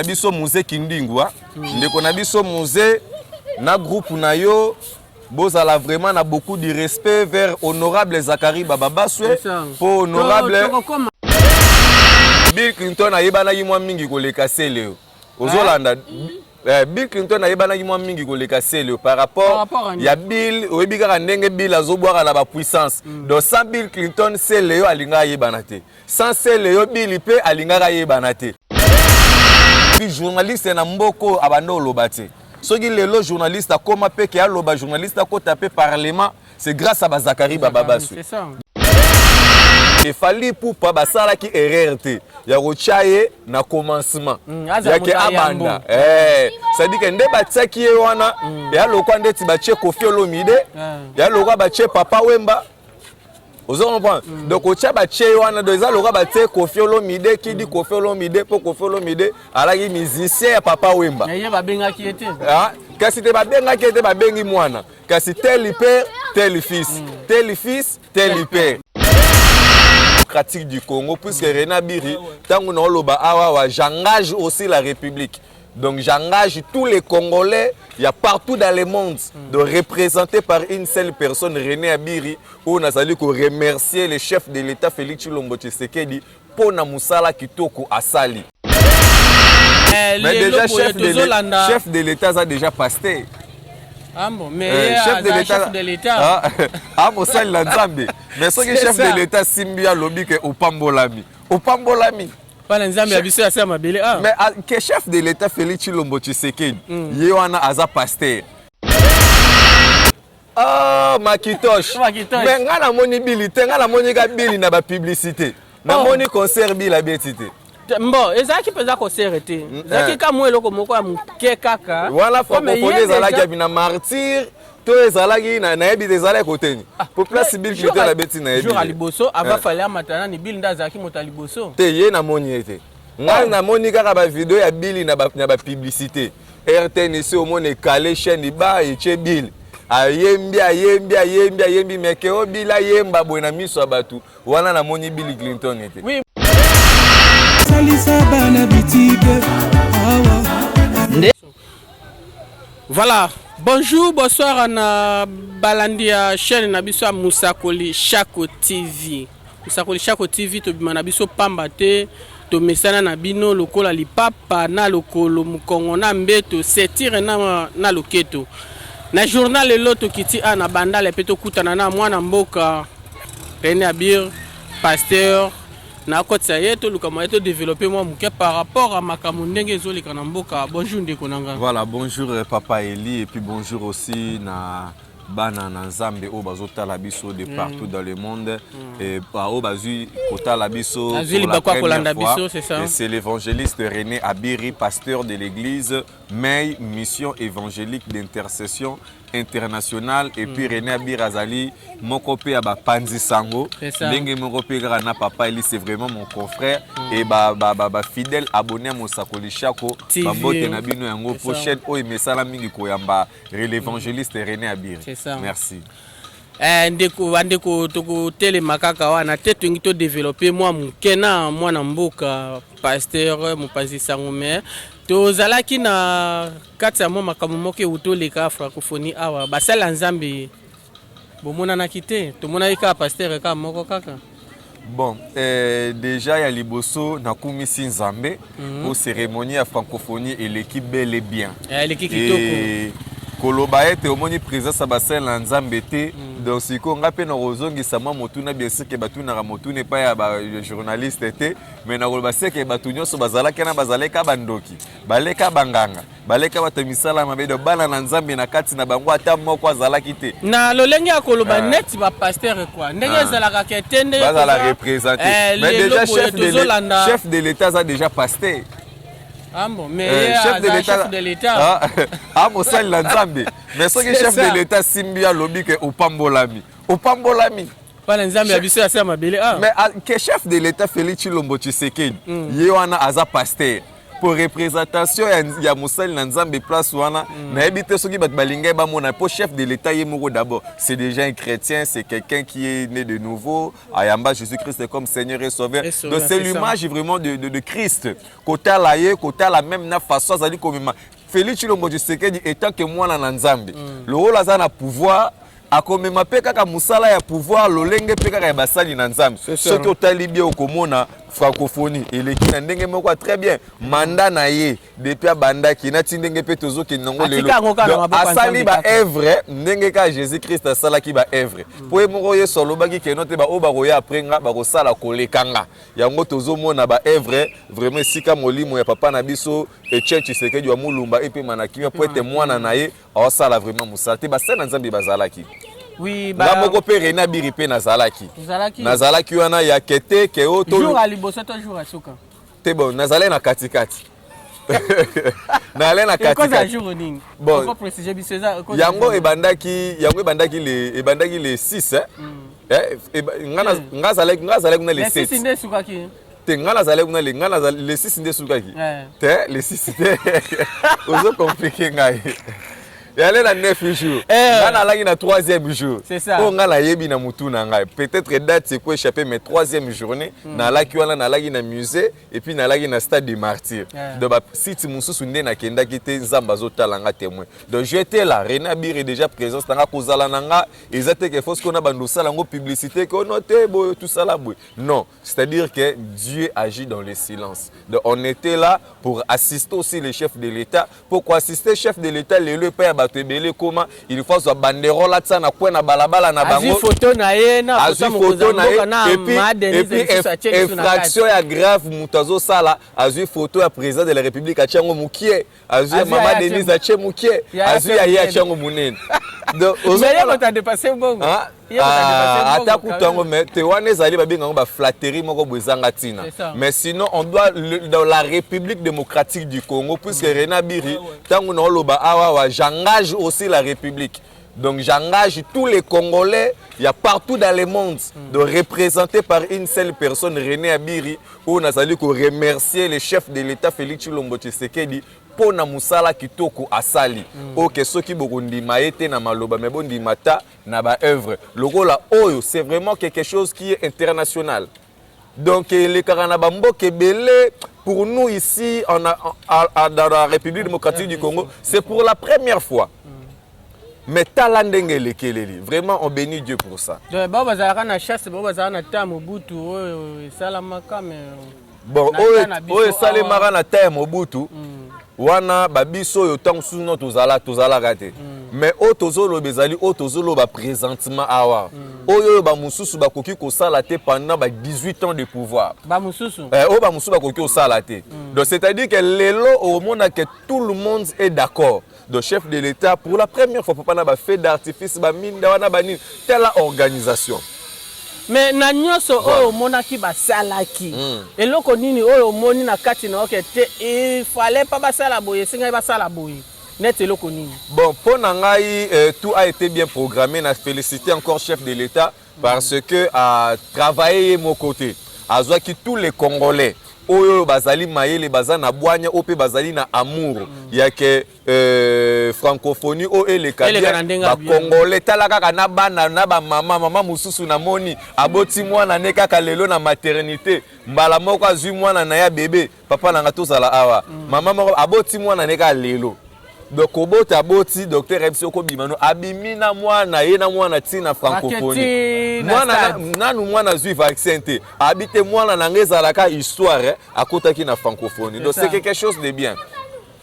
Biso Muze Kindingu, ndeko na biso Muze na groupe na yo, bozala vraiment na beaucoup de respect vers honorable Zacharie Bababaswe, po honorable Bill Clinton ayebanaki mwa mingi koleka Celeo. Ozolanda, Bill Clinton ayebanaki mwa mingi koleka Celeo par rapport ya Bill. Oyebi kaka ndenge Bill azobwaka na bapuissance. Donc sans Bill Clinton, Celeo alingaka ayebana te. Sans Celeo, Bill mpe alingaka ayebana te. Puis journaliste na mboko abanda oloba te. Soki lelo journaliste akoma mpe ke aloba, journaliste akota mpe parlement, c'est grâce à baZacharie Bababaswe. Fally Ipupa, basalaki erreur te ya kotia ye na commencement yake abanda. C'est-à-dire que nde batiaki ye wana, ya lokwa ndeti batie Koffi Olomide, ya lokwa batie Papa Wemba. Ozo comprendre? Donc otia batie ye wana, donc eza lokwa batie Koffi Olomide. Kidi Koffi Olomide, mpo Koffi Olomide alaki musicien ya Papa Wemba. Ye babengaki ye te. Kasi te, babengaki ye te, babengi mwana. Kasi tel père, tel fils, tel fils, tel père. Démocratique du Congo, puisque René Abiri, ntango na oloba awa, j'engage aussi la République. Donc j'engage tous les Congolais, il y a partout dans le monde, de représenter par une seule personne, René Abiri, où on a remercier le chef de l'État Félix Tshilombo Tshisekedi pour na musala kitoko asali. Mais déjà chef de l'État a déjà pasteur. Ah bon, mais eh, chef de l'État, chef de l'État. Ah, ah mosali na Nzambe. Mais soki chef de l'État simbi alobi ke opambolami. Opambolami. Mpana Nzambe ya biso ya se ya mabele. Ah. Mais ke chef de l'État Félix Tshilombo Tshisekedi, ye wana aza pasteur. Ah, Makitosh. Mais nga namoni Bili te, nga namoni ka Bili na bapublicité. Namoni concert Bili abeti te. Bon, ezalaki mpenza concert te, ezalaki ka mwa eloko moko ya moke kaka. Wana francophonie ezalaki na Martyr to ezalaki, nayebi te, ezalaki koteni po place Bill Clinton abeti, nayebi. Jour ya liboso avant Fally amata nani, Bill nde azalaki moto ya liboso. Te, ye namoni ye te. Ngai namoni kaka bavideo ya Bili na bapublicité. RTNC, omona ekale chaîne ba etie Bill ayembi, ayembi, ayembi, ayembi. Meke o Bill ayemba boye na miso ya bato wana, namoni Bill Clinton te. Oui. Salisa bana bitike awa. Voilà, bonjour, bonsoir na balandi ya chaîne na biso ya Mosakoli Shako TV. Mosakoli Shako TV, tobima na biso pamba te, tomesana na bino lokola lipapa na lokolo, mokongo na mbeto, setire na loketo. Na journal lelo tokiti a na Bandala mpe tokutana na mwana mboka René Abir, pasteur. Nakotisa ye, toluka moye todévelopper mwa moke par rapport à makambo ndenge ezoleka na mboka. Bonjour ndeko na nga. Voilà, bonjour papa Eli, et puis bonjour aussi na bana na Nzambe oyo bazotala biso de partout dans le monde et oyo bazwi kotala biso. Azwi libaku ya kolanda biso, c'est ça. Et c'est l'évangéliste René Abiri, pasteur de l'église May Mission évangélique d'intercession internationale. Et puis René Abiri azali moko mpe ya bapanzi sango ndenge moko mpe kaka na papa Eli. C'est vraiment mon confrère et bafidèle abonné ya Mosakoli Shako, bambote na bino yango po chaîne oyo emesala mingi koyamba l'évangéliste René Abiri. Merci. Ndeko, bandeko, tokotelema kaka wana te, tolingi todévelopper mwa moke na mwana mboka pasteur mopanzi sango. Mais tozalaki na kati ya mwa makambo moko euti oleka, francophonie awa, basali ya Nzambe bomonanaki te, tomonaki kaka pasteur kaka moko kaka. Bon, déjà ya liboso nakumisi Nzambe po cérémonie ya francophonie eleki bel et bien. Eleki kitoko. Koloba ete omoni présence ya basali na Nzambe te, donc sikoyo nga mpe nakozongisa mwa motuna. Bien sûr ke batunaka motuna epai ya bajournaliste te, mais nakoloba seke bato nyonso bazalaki wana bazalaki bandoki, baleka banganga, baleka bato ya misala mabe. Donc bana na Nzambe na kati na bango ata moko azalaki te. Na lolenge ya koloba neti bapasteur kua ndenge ezalaka ke te nde bazala représenté. Mais déjà chef de l'État aza déjà pasteur. Ah bon, mais eh, chef de l'État, chef de l'État. Ah, mosali na Nzambe. Mais soki chef de l'État simbi alobi ke opambolami. Opambolami. Mpana Nzambe ya biso ya se ya mabele. Mais ke chef de l'État Félix Tshilombo Tshisekedi, ye wana aza pasteur. Po représentation ya mosali na Nzambe place wana, nayebi te soki bato balingai bamona. Po chef de l'État ye moko d'abord, c'est déjà un chrétien, c'est quelqu'un qui est né de nouveau, ayamba Jésus-Christ comme Seigneur et Sauveur. Et Sauveur, Donc c'est c'est ça. L'image vraiment de Christ. Kotala ye, kotala même na façon azali komema Félix Tshilombo Tshisekedi étant que mwana na Nzambe, lokola aza na pouvoir, akomema mpe kaka mosala ya pouvoir lolenge mpe kaka ya basali na Nzambe. C'est ça. Soki otali bien, okomona francophonie eleki na ndenge moko ya très bien. Mandat na ye depuis abandaki nati ndenge mpe tozokende nango Atika lelo. yango kaka na Donc, maboko ya asali Nzambe kaka. Baœuvre ndenge kaka Jésus Christ asalaki baœuvre, mpo ye moko Yesu alobaki keno te baoyo bakoya après nga bakosala koleka nga. Yango tozomona baœuvre vraiment esika molimo ya papa na biso Etienne Tshisekedi wa Mulumba epema na kimia, mpo ete mwana na ye aosala vraiment mosala te. Basali na Nzambe bazalaki. Nga moko mpe René Abiri mpe nazalaki. Ozalaki? Nazalaki wana ya kete ke o to Jour ya liboso to jour ya suka? Te, bon, nazalaki na katikati, nazalaki na Ekoza katikati. jour nini? Bon. Oko préciser biso, eza ekoza Yango jour nini? Ebandaki le 6, eh? Eh, nga azalaki kuna le Le 6 7. Nde esukaki? Te, nga nazalaki kuna le nga nazali le 6 nde esukaki. Te, le 6 te, ozo compliquer ngai. Yale na 9 jours. Nga nalaki na troisième jour. C'est ça. Mpo nga nayebi na mutu na ngai, peut-être date eko échappé, mais troisième journée nalaki wana, nalaki na musée et puis nalaki na stade de Martyr. Donc basite mosusu nde nakendaki te. Nzambe azotala nga témoin. Donc j'étais là, René Abiri déjà présence na nga, kozala na nga eza te ke fausse kona bando osala yango publicité ke ono te boye tosala boye. Non, c'est-à-dire que Dieu agit dans le silence. Donc on était là pour assister aussi le chef de l'État. Pour assister chef de l'État lelo epai ya bato ebele, koma il faut azwa banderole atia na kwe na balabala na Azwi bango. photo na ye na Azwi photo photo na ye mboka na et puis Ma et Denise puis lisusu atie lisusu na kati. Infraction ya grave moto azosala, azwi photo ya président de la République, atie yango mokie, azwi ya Azwi mama ya ye. Denise, atie mokie. Ya Azwi ya ye, atie atie yango monene. Donc Mais ye ozomona moto adépassé mbongo. Ah, Ye moto adépassé ah, mbongo ata quand kutu yango même. mais te wana ezali babenga yango baflatterie moko boye ezanga ntina. C'est ça. Mais sinon on doit dans la République démocratique du Congo, puisque René Abiri, ntango naoloba awa, j'engage aussi la République, donc j'engage tous les Congolais, il y a partout dans le monde, de représenter par une seule personne, René Abiri, oyo nazali koremercier le chef de l'État Félix Tshilombo Tshisekedi mpo na mosala kitoko asali. Oyo soki bokondima ye te na maloba, me bondima ta na baœuvre lokola oyo. C'est vraiment quelque chose qui est international, donc elekaka na bamboka ebele. Pour nous ici dans la République démocratique du Congo, c'est pour la première fois, mais tala ndenge elekeleli. Vraiment, on bénit Dieu pour ça. Donc bao bazalaka na chasse, bao bazalaka na ta Mobutu oyo esalamaka, mais Bon, na oyo ta na biso oyo esalemaka awa. Na ta ya Mobutu wana, babiso oyo ntango mosusu no tozala tozalaka te. Mais oyo tozoloba ezali oyo tozoloba présentement awa, oyo bamosusu bakoki kosala te pendant ba 18 ans de pouvoir. Bamosusu. Eh, oyo bamosusu bakoki kosala te. Donc c'est-à-dire que lelo omona que tout le monde est d'accord. Donc chef de l'État, pour la première fois, papa, na bafeu d'artifice, baminda wana, banini, tela organisation. Mais na nyonso oyo omonaki basalaki, eloko nini oyo omoni na kati na oke te, il fallait pas basala boye, esengai basala boye, neti eloko nini? Bon, mpo na ngai, tout a été bien programmé. Na félicité encore chef de l'État parce que a travaillé ye moko te, azwaki tous les Congolais oyo bazali mayele, baza na bwanya, oyo mpe bazali na amour ya ke francophonie oyo eleka Eleka na bien. ndenge ya bien. Bacongolais, tala kaka na bana na bamama, mama mosusu namoni aboti mwana ne kaka lelo na maternité, mbala moko azwi mwana na ya bebe. Papa na nga, tozala awa, mama moko aboti mwana ne kaka lelo. Donc kobota aboti, docteur ayebisi okobima no, abimi na mwana ye na mwana ntina francophonie. Baketi na Mwana stade. Nanu mwana azwi vaccin te, abi te mwana na ngai ezalaka histoire, eh, akotaki na francophonie. Donc ça. c'est quelque chose de bien.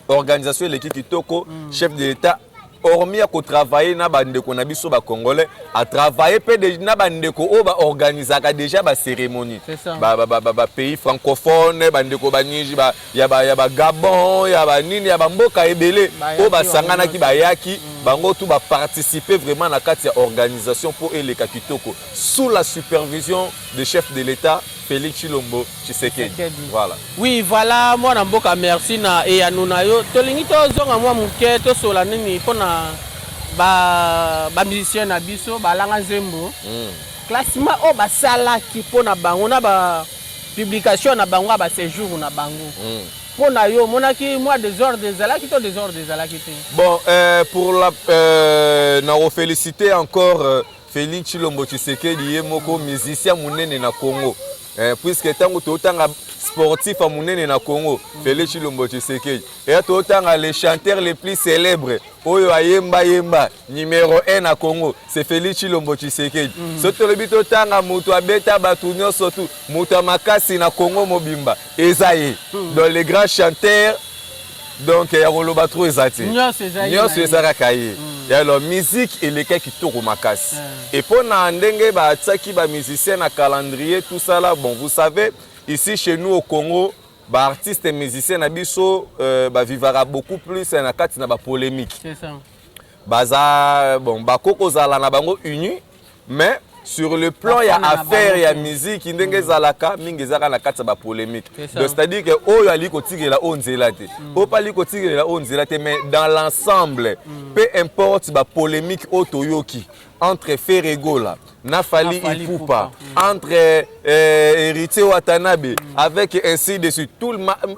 Organisation eleki kitoko. Chef de l'État, hormis ya kotravaille na bandeko na biso bacongolais, atravaille mpe na bandeko oyo baorganisaka déjà bacérémonie. C'est ça. Bapays francophone, bandeko banigi ya bagabon, ya banini, ya bamboka ebele Bayaki. oyo basanganaki. Bango. Bayaki bango tu baparticipe vraiment na kati ya organisation mpo eleka kitoko sous la supervision de chef de l'État Félix Tshilombo Tshisekedi. Tshisekedi. Voilà. Oui, voilà, mwana mboka, merci na eyano na yo. Tolingi tozonga mwa moke, tosola nini mpona bamusicien na biso balanga nzembo, classement oyo basalaki mpona bango na bapublication na bango ya baséjour na bango. Mpo na yo, omonaki mwa desordre ezalaki to desordre ezalaki te? Bon, pour la nako feliciter encore Felix Tshilombo Tshisekedi ye moko musicien munene na Congo. Puisque tango totanga sportif ya munene na Congo, Felix Tshilombo Tshisekedi. Et totanga les chanteurs les plus célèbres oyo ayemba yemba numéro 1 na Congo, c'est Felix Tshilombo Tshisekedi. Soki tolobi totanga moto abeta bato nyonso tu, moto ya makasi na Congo mobimba, eza ye. Donc les grands chanteurs, donc ya koloba trop eza te. Nyonso eza ye. Nyonso eza kaka ye. Et alors musique elekaki kitoko makasi. Et mpo na ndenge batiaki bamusicien na calendrier, tout ça là, bon, vous savez, ici chez nous au Congo, baartiste musicien na biso bavivaka beaucoup plus na kati na bapolémique. C'est ça. Baza bon, bakoki kozala na bango uni, mais sur le plan ya Bafana na affaire bango ya te. musique, ndenge ezalaka mingi, ezalaka na kati ya bapolémique. C'est ça. Donc c'est-à-dire que oyo ali kotikela oyo nzela te, oyo mpe ali kotikela oyo nzela te. Mais dans l'ensemble, peu importe bapolémique oyo toyoki entre Ferre Gola na Fally Na Fally Ipupa, Ipupa. entre Héritier Watanabe avec ainsi de suite,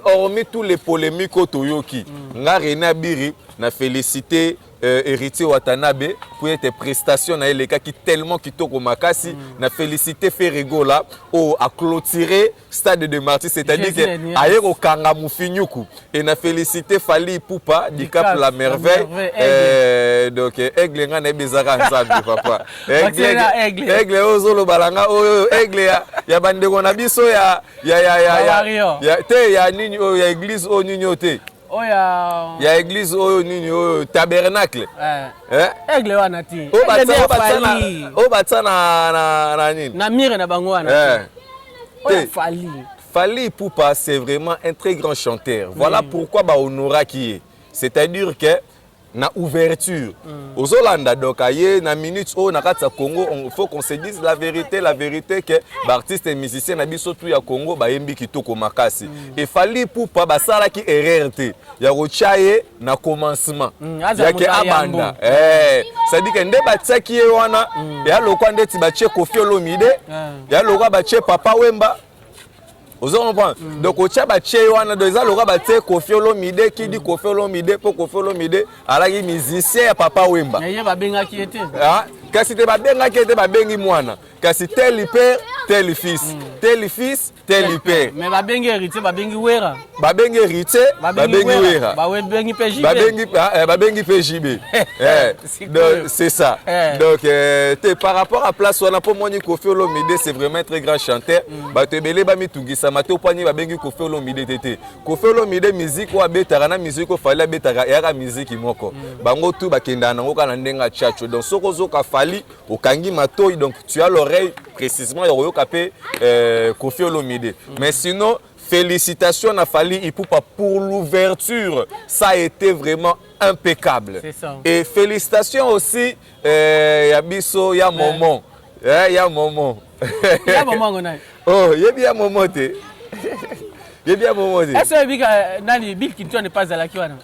hormis tous les polémiques oyo toyoki, nga René Abiri na félicité Héritier Watanabe pour ete prestation na ye elekaki tellement kitoko makasi. Na félicité Ferre Gola oyo a clôturé Stade de Martyr, c'est-à-dire Jésus que est nuance. Aye kokanga mofinyuku. Et na félicité Fally Ipupa Dicap Dicap, la la Merveille. Merveille, Donc aigle, nga nayebi ezaka Nzambe papa. Bakisela na aigle. Aigle oyo ozolobala nga oyo aigle ya bandeko na biso ya Ba-warrior. ya te, ya nini oyo ya église oyo nini oyo te. Oyo ya Ya église oyo nini oyo, tabernacle. Eh? Aigle wana te. Oyo Aigle nde batia ya oyo batia na Fally. Oyo batia na nini? Na mire na bango wana Eh. te. Oyo ya Te. Fally. Fally Ipupa, c'est vraiment un très grand chanteur. Voilà pourquoi ba honoraki ye. C'est-à-dire que na ouverture, ozolanda, donc aye na minute oyo na kati ya Congo, il faut qu'on se dise la vérité, la vérité que baartiste et musicien na biso tu ya Congo bayembi kitoko makasi. Et Fally Ipupa, basalaki erreur te ya kotia ye na commencement. Aza Ya ke moto ya abanda. yambo. Eh, c'est-à-dire que nde batiaki ye wana, ya lokwa ndeti batie Koffi Olomide, ya lokwa batie Papa Wemba. Ozo comprendre? Donc otia batie ye wana, donc eza lokwa batie Koffi Olomide. Kidi Koffi Olomide, mpo Koffi Olomide alaki musicien ya Papa Wemba. Na ye babengaki ye te. Ah, kasi te, babengaki ye te, babengi mwana. Kasi tel père, tel fils, tel fils, tel père. Mais babengi Héritier, babengi Wera. Babengi Héritier, babengi Wera. Babengi mpe JB. Babengi, ah, babengi mpe JB. Eh, Sikoyo. Donc c'est ça. Eh. Donc te, par rapport à place wana, mpo moni Koffi Olomide, c'est vraiment un très grand chanteur. Bato ebele bamitungisama te opani babengi Koffi Olomide te. Te, Koffi Olomide, musique oyo abetaka na musique oyo Fally abetaka eyaka musique moko. Bango tu bakendaka nango kaka na ndenge ya tchatcho. Donc soki ozoka Fally, okangi matoi, donc tu as l'oreille précisément ya koyoka mpe Koffi Olomide. Mais sinon, félicitations à Fally Ipupa pour l'ouverture. Ça a été vraiment impeccable. C'est ça. Et félicitations aussi ya biso ya Momo. Eh, ya Momo. Ya momo yango nani? Oh, yebi ya Momo te. Yebi ya Momo te. Est-ce oyebi ka nani Bill Clinton epa azalaki wana?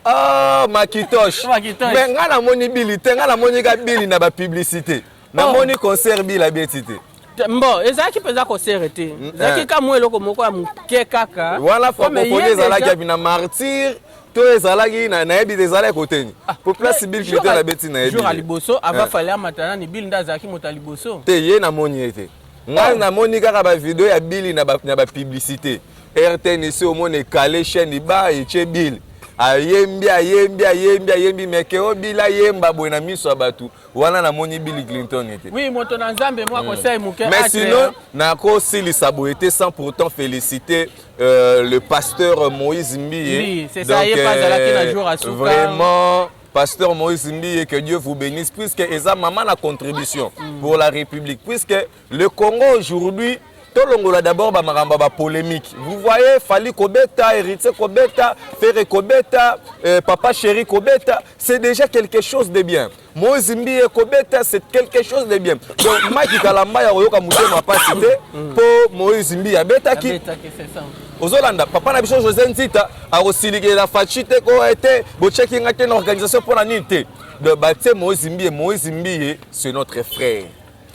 Ah, Makitosh. Makitosh. Mais nga namoni Billy te, nga namoni ka Billy na ba publicité. Namoni concert Billy abeti te. Mbo ezalaki mpenza concert te, ezalaki ka mwa eloko moko ya moke kaka. Wana Comme ye francophonie ezalaki déjà- ya na Martyr to ezalaki na nayebi te ezalaki koteni po place Bill Clinton abeti, nayebi Jour ya te. liboso avant Eh. Fally amata, nani, Bill nde azalaki moto ya liboso. Te, ye namoni ye te. Ngai namoni kaka bavideo ya Billy na bapublicité RTNC. Omoni ekale chaîne ba etie Bill ayembi, ayembi, ayembi, ayembi, meke o Bill ayemba boye na miso ya bato wana, namoni Bill Clinton te. Oui, moto na Nzambe, mwa conseil moke. Mais sinon, nakosilisa boye te sans pourtant féliciter le pasteur Moïse Mbiye. Mbiye, c'est ça, ye mpe azalaki na jour ya suka. Vraiment, pasteur Moïse Mbiye, que Dieu vous bénisse, puisque eza mama na contribution pour la République, puisque le Congo aujourd'hui, tolongola d'abord bamakambo ya bapolémique. Vous voyez, Fally kobeta, Héritier kobeta, Ferre kobeta, Papa Chéri kobeta, c'est déjà quelque chose de bien. Moïse Mbiye kobeta, c'est quelque chose de bien. Donc Mike Kalamba ya koyoka motema pasi te mpo Moïse Mbiye abetaki. Abetaki, c'est ça. Ozolanda, papa na biso José Nzita akosilikela Fatshi te ko ete botiaki nga te na organisation mpo na nini te. Donc batie Moïse Mbiye. Moïse Mbiye, c'est notre frère.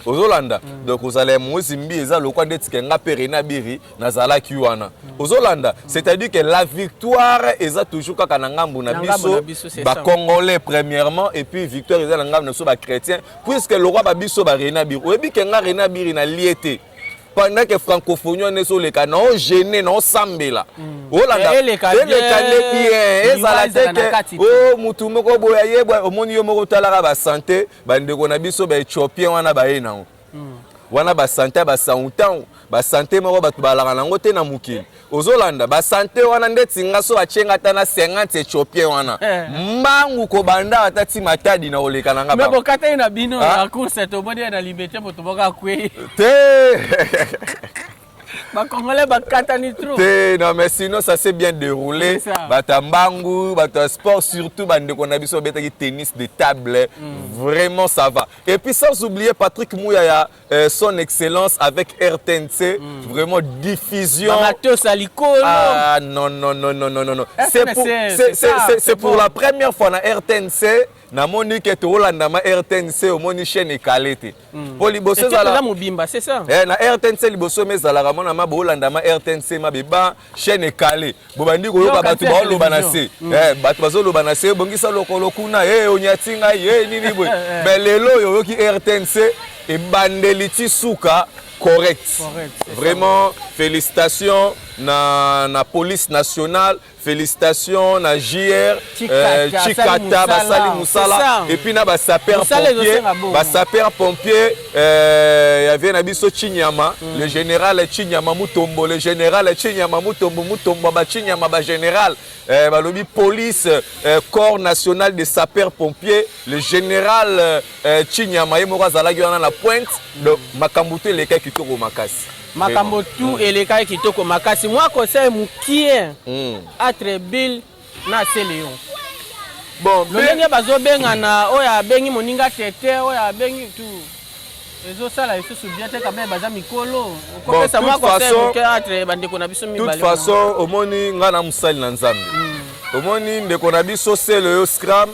Ozolanda? Donc kozala ya Moïse Mbiye eza lokwa ndeti ke nga mpe René Abiri nazalaki wana. Ozolanda? C'est-à-dire que la victoire eza toujours kaka na ngambo na Na ngambo biso na biso, c'est ba ça. Congolais premièrement, et puis victoire eza na ngambo na biso ba chrétien, puisque lokwa ba biso ba René Abiri. Oyebi ke nga René Abiri na lie te. Pendant que francophonie wana ezoleka, na ogene na osambela, olanda Eleka bien, eleka nde bien, ezala liwa te ezala na ke kati te. o mutu moko boye ayebwa. Omoni, yo moko otalaka basante, bandeko na biso baéthiopien wana baye nango wana, basante ya basauntan, basante moko bato balaka nango te na mokili. Ozolanda? Basante wana, ndeti nga so batie ata na 50 éthiopien wana, mbangu kobanda ata ti Matadi na koleka na nga Me bango. Bokatani na bino Ah. na course, tomoni ye na Liberté, moto moko akwei. Te. Bacongolais bakatani trop. Te, non, mais sinon ça s'est bien déroulé. C'est ça. Bato ya mbangu, bato ya sport, surtout bandeko na biso babetaki tennis de table, vraiment ça va. Et puis sans oublier Patrick Muyaya, son excellence avec RTNC, vraiment diffusion. Bamatosa likolo. Ah non, non, non, non, non, non, non. C'est pour, c'est ça, c'est c'est pour bon. la première fois na RTNC namoni ke tokolandama RTNC, omoni chaîne ekale te mpo liboso Ete ezala toza mobimba, c'est ça. Eh, na RTNC liboso me ezalaka mona ma bolandama RTNC mabeba chaîne ekale, bobandi koyoka Yoka bato te baoloba na se. télévision. Eh, bato bazoloba na se, bongisa lokolo kuna, e onyati ngai, e nini boye. Mais lelo oyo oyoki RTNC ebandeli ti suka correct. Correct, c'est ça. Vraiment félicitations na police nationale, félicitations na JR. Chikata, Chikata asali mosala. basali mosala. C'est ça. Et puis na basapeur Mosala pompier, ezosenga bongo. basapeur pompier, ya vie na biso Chinyama, le général Chinyama Mutombo, le général Chinyama Mutombo, Mutombo ba Chinyama, ba général, balobi police, corps national des sapeurs pompiers, le général Chinyama ye moko azalaki wana na pointe. Donc makambo to elekaki kitoko makasi. Makambo tu elekaki kitoko makasi. Mwa conseil mokie entre Bill na Seleon. Bon. Lolenge bazobengana, oyo abengi moninga tete, oyo abengi tu, ezosala lisusu bien te. Quand même baza mikolo. Okopesa mwa toute conseil façon- moke entre bandeko na biso toute mibale wana. Façon, omoni nga na mosali na Nzambe, omoni ndeko na biso Sele oyo Scram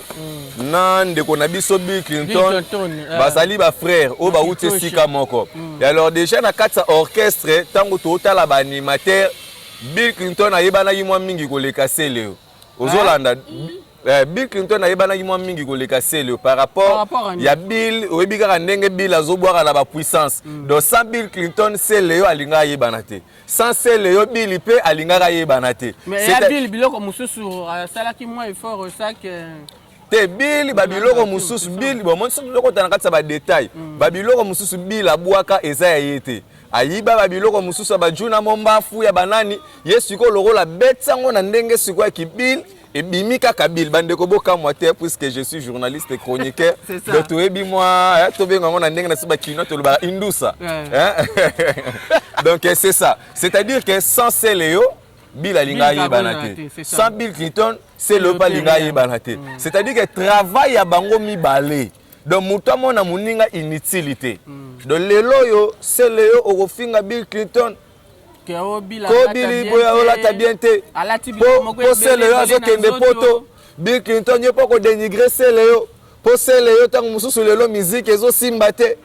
na ndeko na biso Bill Bill Clinton, Clinton, bazali bafrère oyo bauti Kitosha. esika moko. Et alors déjà na kati ya orchestre, ntango tootala baanimateur, Bill Clinton ayebanaki mwa mingi koleka Sele oyo. Ozolanda? Bill Clinton ayebanaki mwa mingi koleka Sele par Par rapport rapport à nini? ya Bill. Oyebi kaka ndenge Bill azobwaka na bapuissance. Donc sans Bill Clinton, Sele oyo alingaka ayebana te. Sans Sele oyo, Bill mpe alingaka ayebana te. Mais ya Bill, biloko mosusu asalaki mwa effort osaki. Te, Bill babiloko mosusu, Bill bomoni soki tokota na kati ya badetail, babiloko mosusu Bill abwaka eza ya ye te. Ayiba babiloko mosusu ya bajuna mombafu ya banani. Ye sikoyo lokola beti yango na ndenge sikoyo ya kibill, ebimi kaka Bill. Bandeko bokamwa te, puisque je suis journaliste et chroniqueur. C'est ça. Donc toyebi mwa tobenga yango na ndenge na so bakino tolobaka indusa. Hein? Donc c'est ça, c'est-à-dire que sans Seleo, Bill alinga Bill ayebana Kabona te. te, c'est ça. Sans Bill Clinton, Seleo mpe alinga rien. ayebana te. C'est-à-dire que travail ya bango mibale, donc moto amona moninga inutile te. Donc lelo oyo Seleo okofinga Bill Clinton ko ko Bill boye olata bien te, alati biloko moko po Sele oyo ebele azokende na nzoto. poto. Bill Clinton ye mpo kodénigrer Sele yo, mpo Sele yo ntango mosusu lelo miziki ezosimba te,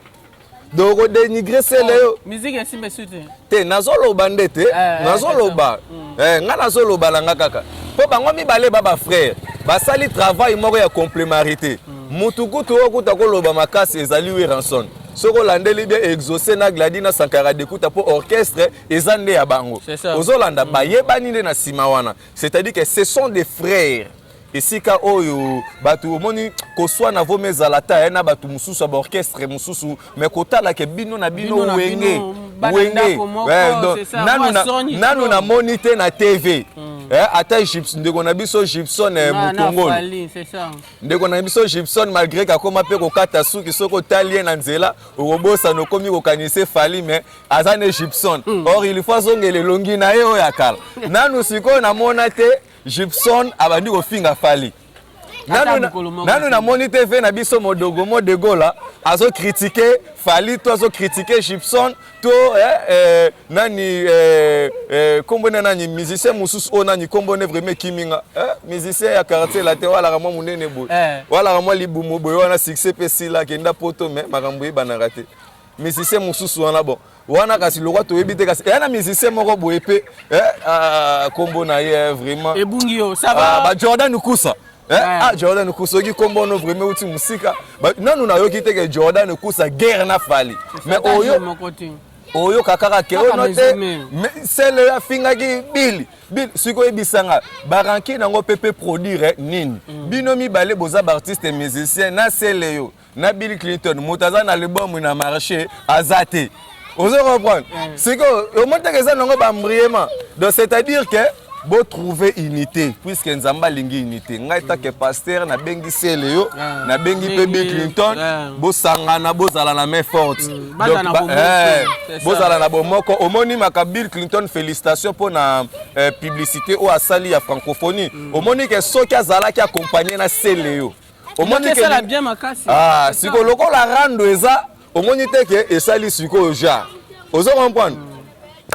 donc okodénigrer Sele yo. Musique esimba esu te. Te, nazoloba nde te. Nazoloba. Nga nazoloba na nga kaka mpo bango mibale ba bafrère basali travail moko ya complémentarité. Mutu kutu oyo kuta koloba makasi ezali Werrason. Soki olandeli bien, Exaucé na Gladi na Sankara Dekuta, mpo orchestre eza nde ya bango. C'est ça. Ozolanda? Bayebani nde na nsima wana, c'est-à-dire que ce sont des frères. Esika oyo bato omoni koswana vomi ezala ta ye na bato mosusu ya baorchestre mosusu, mais kotalaka bino na bino, Bino na Wenge, bino, bana Wenge. ndako moko, Donc, c'est ça, nanu mwa soni nanu trop. Namoni te na TV. Ata ndeko na biso Gibson Na Mutongolo. Fally, c'est ça. Ndeko na biso Gibson, malgré kakoma mpe kokata suki, soki otali ye na nzela okobosana, okomi kokanisa Fally, mais aza ne Gibson. Or il faut azongela elongi na ye oyo ya kala. Nanu sikoyo namona te Gibson abandi kofinga Fally. Ata Nanu mokolo moko nanu te. Namoni te ve na biso Modogo Modegola azocritiquer Fally to azocritiquer Gibson to nani kombo ne nani, musicien mosusu oyo nani, kombo ne vraiment ekiminga, musicien ya Quartier Latin, walaka mwa monene boye, walaka mwa libumu boye wana, succès mpe esila, akenda poto, mais makambo eyebanaka te. musicien mosusu wana. Bon, wana kasi lokwa toyebi te, kasi eya na musicien moko boye mpe, nkombo na ye vraiment Ebungi yo, ça va. Ba Jordan Kusa. Ah, Jordan Kusa, oyoki nkombo ono vraiment euti mosika. Nanu nayoki te ke Jordan Kusa guerre na Fally, mais oyo oyoka kaka ke ono te, sele afingaki Bili Bili. Sikoyo oyebisanga, baranki nango mpe produire nini? Bino mibale boza baartiste musicien, na sele yo na Bill Clinton, moto aza na album na marché aza te. Ozo comprendre? Sikoyo omoni teke eza nango baembriement. Donc c'est à dire que botrouve unité, puisque Nzambe alingi unité. Ngai take pasteur, nabengi sele yo, nabengi mpe Bill Clinton, bosangana, bozala na main forte, bozala na bomoko. Omoni maka Bill Clinton, félicitation mpona publicité oyo asali ya francophonie. Omoni ke soki azalaki accompagné na sele yo, omoni bien makasi. Ah, sikoyo lokola rando eza, omoni te ke esali sikoyo genre, ozo comprendre?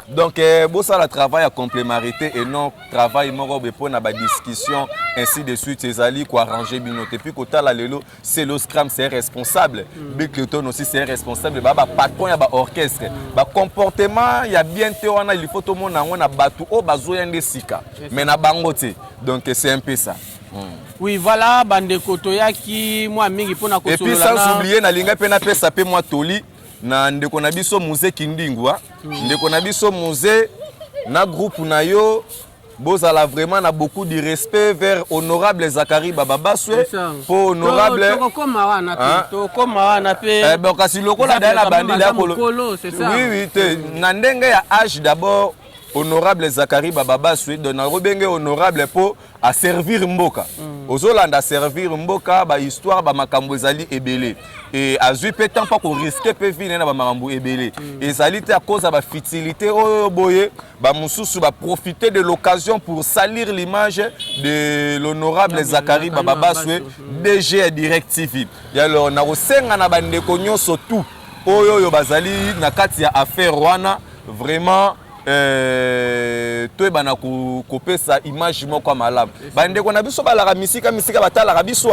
Donc bosala travail ya complémentarité et non travail moko boye mpona badiscussion, ainsi de suite. Ezali koarranger bino te. Puis kotala lelo, Celeo Scram, c'est responsable, Bill Clinton aussi, c'est responsable, baa bapatron ya baorchestre. Bacomportement ya bien te wana, il faut tomona yango na bato oyo bazoya nde sika, mais na bango te. Donc c'est un peu ça. Oui, voilà, bandeko, toyaki mwa mingi mpona Et puis sans oublier, nalingai mpe napesa mpe mwa toli na ndeko na biso Muze Kindingwa. Ndeko na biso Muze, na groupe na yo, bozala vraiment na beaucoup de respect vers honorable Zakari Bababaswe, po honorable Tokokoma wana pe, tokokoma wana pe. Eh, bon, kasi lokola daya na bandi, oui, te, na ndenge ya âge d'abord, honorable Zakari Bababaswe, donc nakobenge honorable mpo aservir mboka. Ozolanda, aservir mboka, bahistoire, bamakambo ezali ebele. E azwi mpe temps mpo korisquer mpe vie na ye na bamakambo ebele. Ezali te à cause ya bafutilité oyo boye bamosusu baprofiter de l'occasion pour salir l'image de l'honorable Zakari Bababaswe, DG ya Direct TV. Alors nakosenga na bandeko nyonso tout oyo bazali na kati ya affaire wana, vraiment toyebana kopesa image moko ya malamu. Bandeko na biso balaka misika misika, batalaka biso,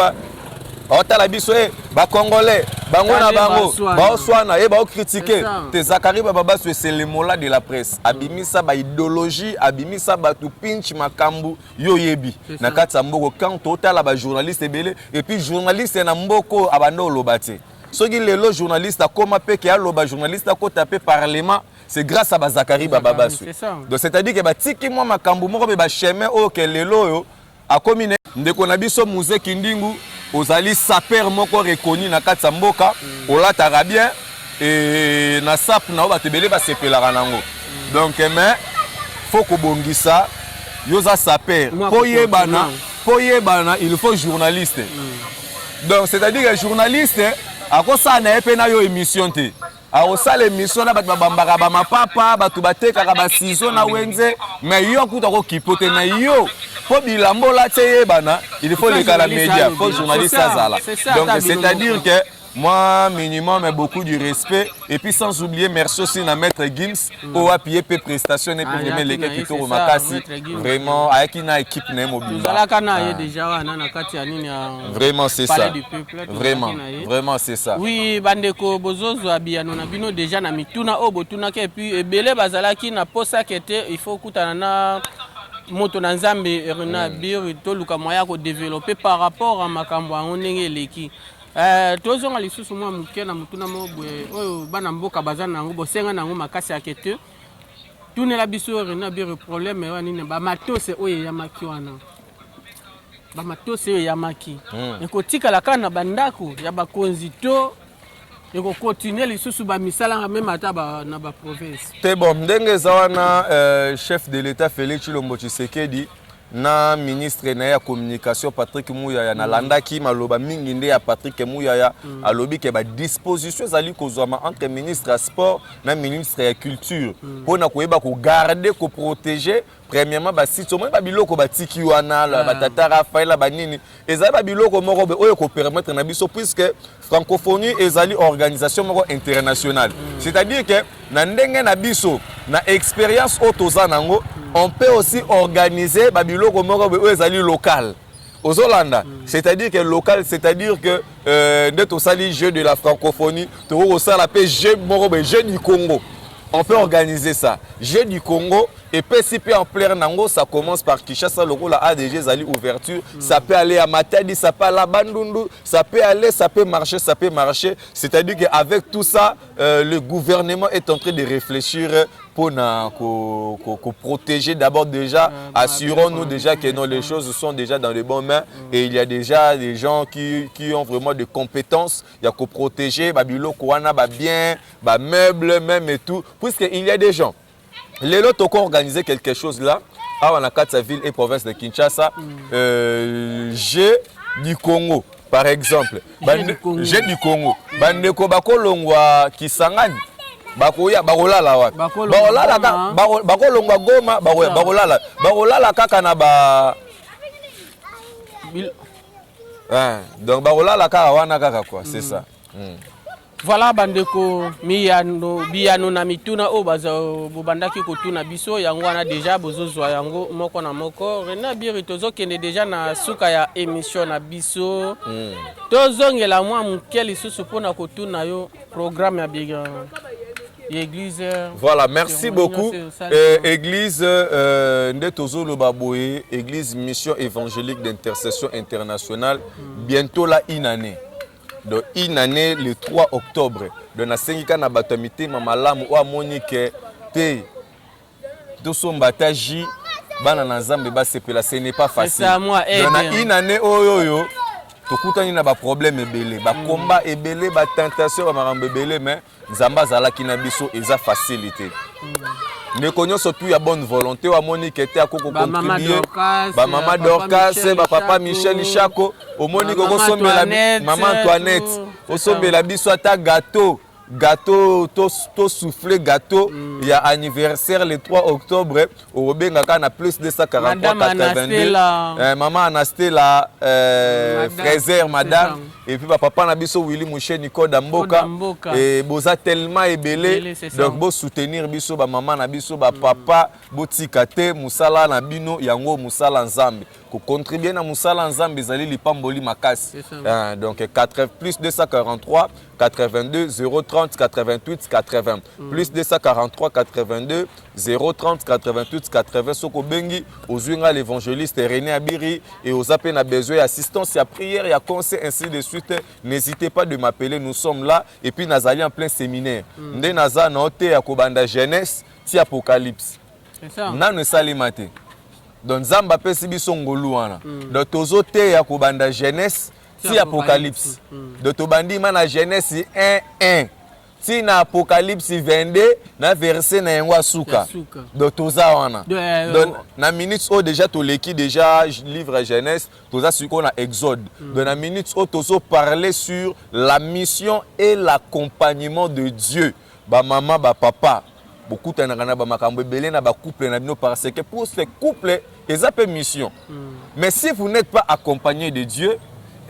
baotala biso e bacongolais bango na bango baoswana ye, baocritiquer te. Zakari Bababaswe, c'est le mollah de la presse. Abimisa baidéologie, abimisa bato pinch makambo yo oyebi na kati ya mboka. Quand totala bajournaliste ebele, et puis journaliste na mboka oyo abanda oloba te, soki lelo journaliste akóma mpe ke aloba, journaliste akota mpe parlement, c'est grâce à bazakari Bababaswe. Donc c'est-à-dire ke batiki mwa makambo moko mpe bachemin oyo ke lelo oyo akomi. Ne ndeko na biso Muze Kindingu, ozali sapeur moko reconnu na kati ya mboka. Olataka bien e na sape na yo, bato ebele basepelaka nango. Donc mais faut kobongisa. Yo oza sapeur, mpo yebana, mpo yebana, il faut journaliste. Donc c'est-à-dire que journaliste akosala na ye mpe na yo émission te, akosala émission na bato babambaka bamapapa, bato batekaka basizo na wenze, mais yo kuta kokipo te na yo. Mpo bilamba olati eyebana, il faut leka na média, faut journaliste azala. Donc c'est-à-dire que moi minimum, mais beaucoup du respect. Et puis sans oublier, merci aussi na maître Gims oyo apiye mpe prestation ne mpe vraiment eleki kitoko makasi, vraiment ayaki na équipe na ye mobimba. Tozalaka na ye déjà wana na kati ya nini ya Vraiment, c'est ça, vraiment, vraiment, c'est ça. Oui, bandeko, bozozwa biyano na bino déjà na mituna oyo botunaki. Et puis ebele bazalaki na posaka ete il faut okutana na moto na Nzambe Rena Bir, toluka moyen ya kodévelopper par rapport a makambo yango ndenge eleki. Tozonga lisusu mwa moke na motuna moko boye oyo bana mboka baza na yango, bosenga na yango makasi yake te. Tunela biso Rena Bir, problème wana nini? Bamatose oyo eyamaki wana, bamatose oyo eyamaki ekotikala kaka na bandako ya bakonzi to ekokontinue lisusu bamisala même ata na baprovince? Te, bon, ndenge eza wana, chef de l'État Félix Tshilombo Tshisekedi na ministre na ye ya communication Patrick Muyaya, nalandaki maloba mingi nde ya Patrick Muyaya. Alobi ke badisposition ezali kozwama entre ministre ya sport na ministre ya culture mpona koyeba kogarder, koprotéger premièrement basite. Omoni babiloko batiki wana, batata Rafaela, banini, ezali babiloko moko boye oyo kopermettre na biso, puisque francophonie ezali organisation moko internationale. C'est-à-dire que na ndenge na biso, na expérience oyo toza nango, on peut aussi organiser babiloko moko boye oyo ezali local. Ozolanda, c'est-à-dire que local, c'est-à-dire que nde tosali Jeu de la francophonie, tokoki kosala mpe jeu moko boye, Jeu du Congo. On peut organiser ça, Jeu du Congo, epesi mpe ampleur nango. Ça commence par Kinshasa, lokola ADG ezali ouverture. Ça peut aller à Matadi, ça peut aller à Bandundu, ça peut aller, ça peut marcher, ça peut marcher. C'est-à-dire qu'avec tout ça, le gouvernement est en train de réfléchir mpona ko protéger d'abord déjà. Assurons-nous déjà que non, les choses sont déjà dans les bonnes mains et il y a déjà des gens qui ont vraiment de compétences ya koprotéger babiloko wana, babiens, bameubles même et tout, puisque il y a des gens, lelo toko organiser quelque chose là awa na kati ya ville et province de Kinshasa, Jeu du Congo par exemple. Jeu du Congo. Jeu du Congo, bandeko bakolongwa Kisangani, bakoya, bakolala wapi? Bakolongwa Bakolala Goma. Bakolongwa Goma, bakoya, bakolala kaka na ba Hein, donc bakolala kaka wana kaka quoi, c'est ça. Voilà bandeko, miyano, biyano na mituna oyo baza bobandaki kotuna biso, yango wana déjà bozozwa yango moko na moko. René Abiri, tozokende déjà na suka ya émission na biso. Tozongela mwa moke lisusu mpona kotuna yo programme ya église. Voilà, merci Cérémonie beaucoup. nyonso Église nde tozoloba boye, église Mission évangélique d'intercession internationale, bientôt là une année. Donc une année le 3 octobre. Donc nasengi kaka na bato ya mitema malamu oyo amoni ke te, tosomba ata jus, bana na Nzambe basepela, ce n'est pas facile. Ça, moi, aide. Donc na une année oyo tokutani na baproblème ebele, bakomba ebele, batentation, bamakambo ebele, mais Nzambe azalaki na biso. Eza facile te. Ndeko nyonso tu ya bonne volonté oyo amoni ke te akoki Bamama kocontribue, Dorcas, bamama papa Dorcas, Michel bapapa Chako, Michel Chako, omoni Mama kokosombela Antoinette, mama Antoinette, tout, osombela biso ata gâteau, gâteau to soufflé, gâteau ya anniversaire le 3 octobre, okobengaka na plus 243 Madame 82 Anastela. Mama Anastela, Madame, Fraser, madame, c'est et puis bapapa na biso Willy Musheni Koda Mboka. Koda Mboka. Et boza tellement ebele. Ebele, c'est ça. Donc bosoutenir biso, bamama na biso, bapapa, botika te mosala na bino yango, mosala Nzambe. Kocontribue na mosala Nzambe ezali lipamboli makasi. C'est ça. Hein, donc 4 plus 243 82 030 88 80, plus 243 82 030 88 80. Soki obengi, ozwi nga l'évangéliste René Abiri, et oza mpe na besoin ya assistance, ya prière, ya conseil, ainsi de suite, n'hésitez pas de m'appeler, nous sommes là. Et puis nazali en plein séminaire, nde naza na te ya kobanda Genèse ti Apocalypse. C'est ça. Nano esalema te. Donc Nzambe apesi biso ngolu wana. Donc tozoteya kobanda Genèse Ti ti Apocalypse. Donc tobandi ma na Genèse 1 1 ti na Apocalypse 22 na verset na yango ya suka. Ya suka. Donc toza wana. Donc, Donc na minute oyo déjà toleki déjà livre ya Genèse, toza sikoyo na Exode. Donc na minute oyo tozoparler sur la mission et l'accompagnement de Dieu. Bamama, bapapa, bokutanaka na bamakambo ebele na bacouple na bino, parce que pour ce couple eza mpe mission. Mais si vous n'êtes pas accompagné de Dieu,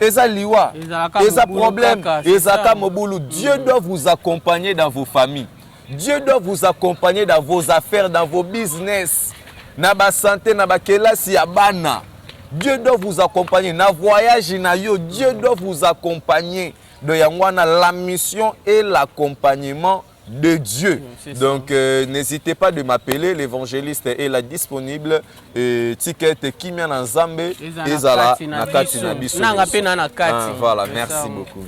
eza liwa. Ezalaka Eza mobulu problème. kaka, c'est Ezalaka ça. mobulu. Dieu doit vous accompagner dans vos familles, Dieu doit vous accompagner dans vos affaires, dans vos business, na basanté, na bakelasi ya bana. Dieu doit vous accompagner na voyage na yo. Dieu doit vous accompagner. Donc yango wana, la mission et l'accompagnement de Dieu. C'est ça. Donc n'hésitez pas de m'appeler, l'évangéliste est là disponible. Et ticket kimia na Nzambe Ezala ezala kati na na kati biso. na biso. Nanga mpe na kati. Ah, voilà, C'est merci ça. beaucoup.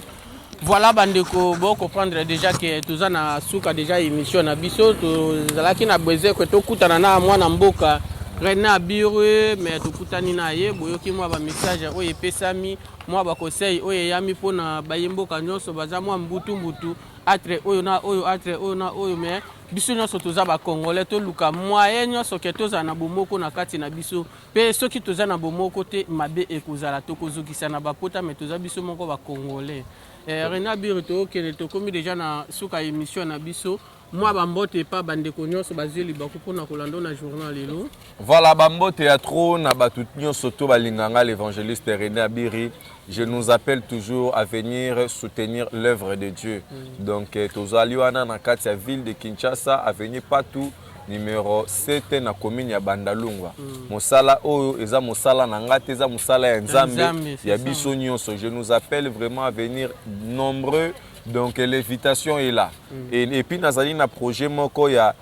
Voilà bandeko, bocomprendre déjà ke toza na suka déjà émission na biso. Tozalaki na bezekwe tokutana na mwana mboka René Abiri, mais tokutani na ye. Boyoki mwa bamessage oyo epesami, mwa baconseil oyo eyami mpona baye mboka nyonso baza mwa mbutu-mbutu atre oyo na oyo, atre oyo na oyo. Mais biso nyonso toza bacongolais, toluka moyen nyonso ke tozala na bomoko na kati na biso. Mpe soki toza na bomoko te, mabe ekozala, tokozokisa na bapota, mais toza biso moko bacongolais. René Abiri, tookende, tokomi déjà na suka émission na biso. Mwa bambote epa bandeko nyonso bazwi libaku mpona kolanda na journal lelo. Voilà, bambote ya trop na bato nyonso to balinganga l'évangéliste René Abiri. Je nous appelle toujours à venir soutenir l'œuvre de Dieu. Donc tozali wana na kati ya ville de Kinshasa, avenue partout. Numero 7 na commune ya Bandalungwa. Mosala oyo eza mosala na nga te, eza mosala ya Nzambe, Nzambe, c'est ya ça. biso nyonso. Je nous appelle vraiment à venir nombreux. Donc l'invitation est là. Et puis nazali na projet moko ya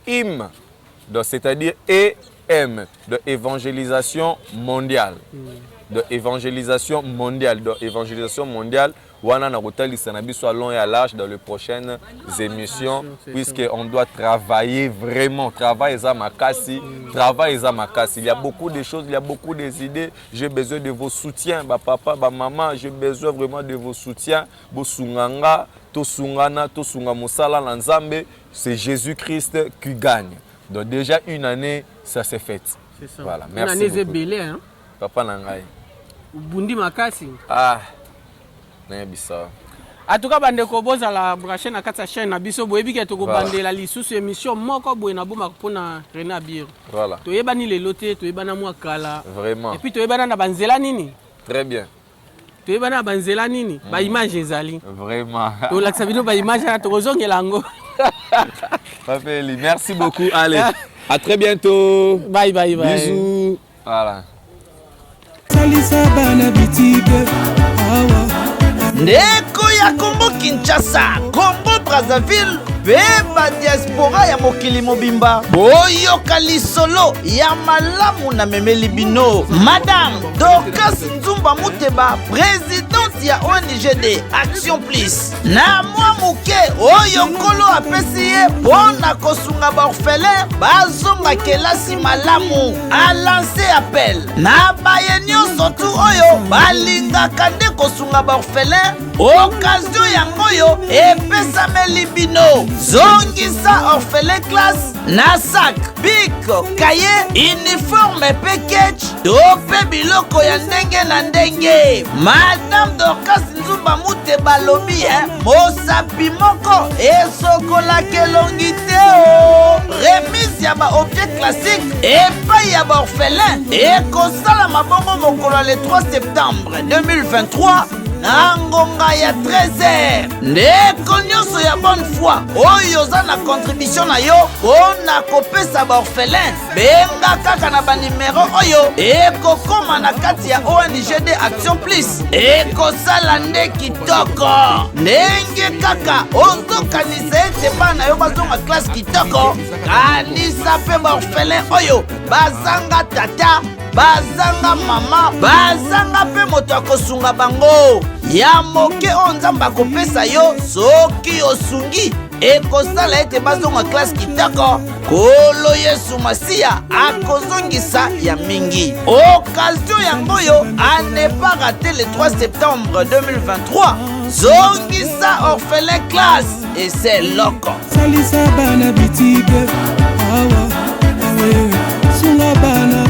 IM, donc c'est-à-dire EM, de évangélisation mondiale. De évangélisation mondiale, de évangélisation mondiale. Wana na kotalisa na biso à long et à large dans les prochaines émissions, C'est puisque on doit travailler vraiment. Travail eza makasi, travail eza makasi. Il y a beaucoup de choses, il y a beaucoup des idées. J'ai besoin de vos soutiens, ba papa, ba maman, j'ai besoin vraiment de vos soutiens. Bosunganga, tosungana, tosunga mosala na Nzambe, c'est Jésus-Christ qui gagne. Donc déjà une année, ça s'est fait. C'est ça. Voilà, Une merci année beaucoup. ebele, hein. Papa na ngai. Obundi makasi. Ah, nayebisa. En tout cas, bandeko, bozala branché na kati ya chaîne na biso. Boyebi ke tokobandela lisusu émission moko boye na bomaka mpona René Abir. Toyebani lelo te, toyebana mwa kala. Et puis toyebana na banzela nini? Très bien. Toyebana na banzela nini? Baimage ezali. Tolakisa bino baimage wana, tokozongela yango. Papa Eli, merci beaucoup. Allez, à très bientôt. Bye bye bye. Bisous. Voilà. Salisa bana bitike awa. Ndeko ya Kongo Kinshasa, Kongo Brazzaville mpe badiaspora ya mokili mobimba, boyoka lisolo ya malamu namemeli bino. Madame Dorcas Nzumba Muteba, présidente ya ONGD Action Plus, na mwa moke oyo Nkolo apesi ye mpo na kosunga baorphelin bazonga kelasi malamu, alance appel na baye nyonso tu oyo balingaka nde kosunga baorphelin. Occasion yango oyo epesameli bino. Zongisa orphelin classe na sac, bic, cahier, uniforme mpe ketch to mpe biloko ya ndenge na ndenge. Madame Dorcas Nzumba Mute balobi e mosapi moko esokolaka elongi te. O remise ya baobjet classique epai ya baorphelin ekosalama bongo mokolo ya le 3 septembre 2023 na ngonga ya 13h. Ndeko nyonso ya bonne foi oyo oza na contribution na yo mpo na kopesa baorphelin, benga kaka na banimero oyo ekokoma na kati ya ONGD Action Plus. Ekosala nde kitoko ndenge kaka ozokanisa ete bana na yo bazonga classe kitoko. Kanisa mpe baorphelin oyo bazanga tata, bazanga mama, bazanga mpe moto akosunga bango. Ya moke oyo Nzambe akopesa yo soki osungi ekosala ete bazonga classe kitoko. Kolo Yesu Masiya akozongisa ya mingi. Occasion yango oyo, à ne pas rater, le 3 septembre 2023, zongisa orphelin classe ese loko. Salisa bana bitike awa, awe sunga bana.